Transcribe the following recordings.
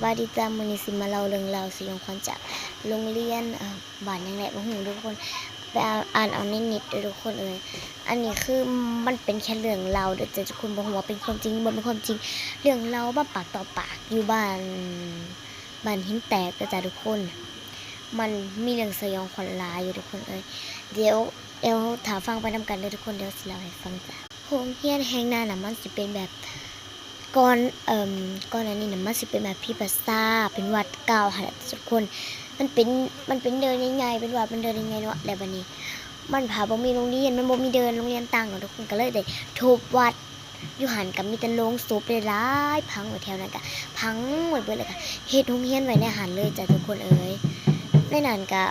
ສະບາຍດີຈ້າ ມື້ນີ້ຊິມາເລົ່າເລື່ອງລາວສະຫຍອງຂວັນຈາກໂຮງຮຽນ ເອີ ບ້ານຫຍັງແຫຼະບໍ່ຮູ້ທຸກຄົນ ໄປອ່ານ ອ່ານເອົາໃນເນັດເດີທຸກຄົນເອີຍ. ອັນນີ້ຄືມັນເປັນແຄ່ເລື່ອງເລົ່າເດີຈ້າທຸກຄົນ ບໍ່ຮູ້ວ່າເປັນຄວາມຈິງ ບໍ່ເປັນຄວາມຈິງ ເລື່ອງເລົ່າມາປາກຕໍ່ປາກຢູ່ບ້ານ ບ້ານຫີນແຕກເດີຈ້າທຸກຄົນ. ມັນມີເລື່ອງສະຫຍອງຂວັນຫຼາຍຢູ່ທຸກຄົນເອີຍ. ດຽວ ດຽວຖ້າຟັງໄປນຳກັນເດີທຸກຄົນ ດຽວຊິເລົ່າໃຫ້ຟັງຈ້າ. ໂຮງຮຽນແຫ່ງນັ້ນນະ ມັນຊິເປັນແບບ ກ່ອນ ເອີ່ມ ກ່ອນໜ້ານີ້ນະ ມັນຊິເປັນແບບຜີປາສາດ ເປັນວັດເກົ່າຫັ້ນແຫຼະທຸກຄົນ. ມັນເປັນ ມັນເປັນເດີ່ນໃຫຍ່ໆ ເປັນວັດ ເປັນເດີ່ນໃຫຍ່ໆເນາະ ແລ້ວບາດນີ້ມັນພາບໍ່ມີໂຮງຮຽນ ມັນບໍ່ມີເດີ່ນໂຮງຮຽນຕັ້ງເນາະທຸກຄົນ ກໍເລີຍໄດ້ທຸບວັດຢູ່ຫັ້ນ ກໍມີແຕ່ໂລງສົບຫຼາຍໆ ຝັງໄວ້ແຖວນັ້ນ ກໍຝັງໄວ້ເບິດ ແລ້ວກໍເຮັດໂຮງຮຽນໄວ້ໃນຫັ້ນເລີຍຈ້າທຸກຄົນເອີຍ. ໃນນັ້ນກໍ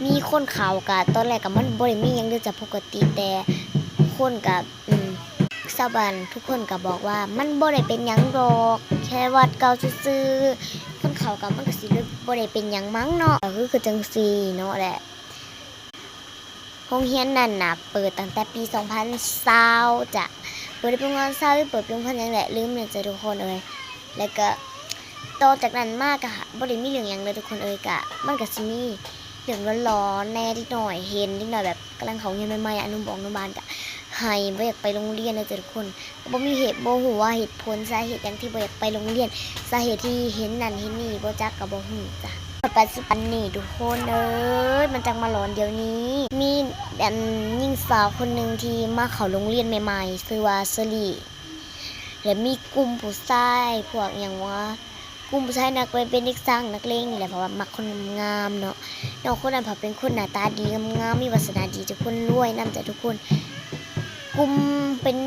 ມີຄົນເຂົ້າ ກະຕອນແລກກະມັນບໍ່ໄດ້ມີຫຍັງເດີຈ້າ ປົກກະຕິ ແຕ່ຄົນກະ ອືມ ຊາວບ້ານທຸກຄົນກະບອກວ່າ ມັນບໍ່ໄດ້ເປັນຫຍັງດອກ ແຄ່ວັດເກົ່າຊື່ໆ ຄົນເຂົ້າກະ ມັນກະຊິບໍ່ໄດ້ເປັນຫຍັງມັ້ງເນາະ ກະຄື ຄືຈັ່ງຊີ້ເນາະແຫຼະ. ໂຮງຮຽນນັ້ນນະ ເປີດຕັ້ງແຕ່ປີສອງພັນຊາວຈ້າ ເປີດປີສອງພັນຊາວ ຫຼື ເປີດປີສອງພັນຫຍັງແຫຼະ ລືມແລ້ວຈ້າທຸກຄົນເອີຍ. ແລ້ວກະຕໍ່ຈາກນັ້ນມາກະບໍ່ໄດ້ມີເລື່ອງຫຍັງເລີຍທຸກຄົນເອີຍ ກະມັນກະຊິມີເລື່ອງຫຼອນໆແດ່ ເດັກນ້ອຍເຫັນ ເດັກນ້ອຍແບບກຳລັງເຂົ້າໂຮງຮຽນໃໝ່ໆ ອະນຸບານ ອະນຸບານກະໄຫ້ ບໍ່ຢາກໄປໂຮງຮຽນເລີຍຈ້າທຸກຄົນ. ກະບໍ່ມີເຫດ ບໍ່ຮູ້ວ່າເຫດຜົນສາເຫດຫຍັງທີ່ບໍ່ຢາກໄປໂຮງຮຽນ ສາເຫດທີ່ເຫັນນັ້ນເຫັນນີ້ບໍ່ຈັກກະບໍ່ຮູ້ຈ້າ. ປັດຈຸບັນນີ້ທຸກຄົນເອີຍ ມັນຈັກມາຫຼອນດຽວນີ້ ມີ ອັນ ຍິງສາວຄົນໜຶ່ງທີ່ມາເຂົ້າໂຮງຮຽນໃໝ່ໆ ຊື່ວ່າເຊີຣີ ແລະ ມີກຸ່ມຜູ້ຊາຍ ພວກຫຍັງວະ ກຸ່ມຜູ້ຊາຍນັກເວນ ເປັນເດັກຊ່າງນັກເລງນີ້ແຫຼະ ເພາະວ່າມັກຄົນງາມໆເນາະ. ນ້ອງຄົນນັ້ນເຂົາເປັນຄົນໜ້າຕາດີ ງາມໆ ມີວາສະໜາດີ ທຸກຄົນ ລວຍນຳຈ້າທຸກຄົນ. ກຸ່ມ ເປັນ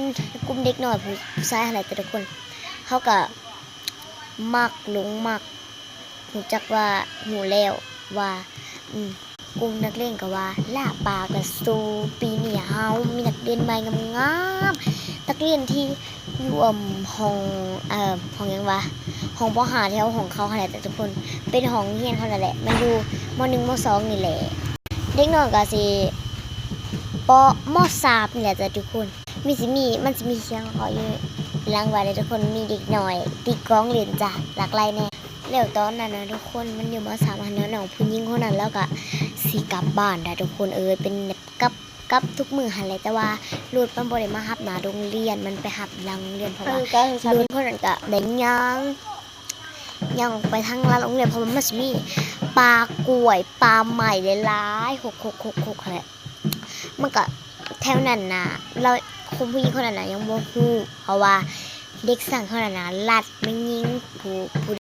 ກຸ່ມເດັກນ້ອຍຜູ້ຊາຍຫັ້ນແຫຼະ ແຕ່ທຸກຄົນ ເຂົາກະມັກຫຼົງມັກ ຮູ້ຈັກວ່າ ຮູ້ແລ້ວວ່າ ອືມ ກຸ່ມນັກເລງກໍວ່າ ລ້າປາກລະສູ ປີນີ້ເຮົາມີນັກຮຽນໃໝ່ງາມໆ ນັກຮຽນທີ່ຢູ່ ອືມ ຫ້ອງ ເອີ ຫ້ອງຫຍັງວະ ຫ້ອງ ປໍຫ້າ ແຖວຫ້ອງເຂົາຫັ້ນແຫຼະຈ້າທຸກຄົນ ເປັນຫ້ອງຮຽນເຂົານັ້ນແຫຼະ ມັນຢູ່ ມໍໜຶ່ງ ມໍສອງນີ້ແຫຼະ ເດັກນ້ອຍກໍຊິ ປໍ ມໍສາມນີ້ແຫຼະຈ້າທຸກຄົນ. ມີ ຊິມີ ມັນຊິມີສຽງເຄາະຢູ່ຫຼັງບ້ານເດີທຸກຄົນ ມີເດັກນ້ອຍຕີກອງຫຼິ້ນຈ້າ ຫຼາກຫຼາຍແດ່. ແລ້ວຕອນນັ້ນນະທຸກຄົນ ມັນຢູ່ ມໍສາມ ຫັ້ນນະ ນ້ອງຜູ້ຍິງຄົນນັ້ນລາວກະຊິກັບບ້ານລະທຸກຄົນເອີຍ ເປັນແບບກັບ ກັບທຸກມື້ຫັ້ນແຫຼະ ແຕ່ວ່າລົດມັນບໍ່ໄດ້ມາຮັບໜ້າໂຮງຮຽນ ມັນໄປຮັບຫຼັງໂຮງຮຽນ ເພາະວ່າ ເອີ ກໍ ລົດຄົນນັ້ນກະໄດ້ຍ່າງ ຍ່າງອອກໄປທາງຫຼັງໂຮງຮຽນ ເພາະວ່າມັນຊິມີປ່າກ້ວຍ ປ່າໄມ້ຫຼາຍໆ ຮົກໆໆຫັ້ນແຫຼະ. ມັນກະແຖວນັ້ນນະ ລາວ ຄົນຜູ້ຍິງຄົນນັ້ນນະຍັງບໍ່ຮູ້ ເພາະວ່າເດັກຊ່າງເຂົານັ້ນນະລັດແມ່ຍິງຜູ້ ຜູ້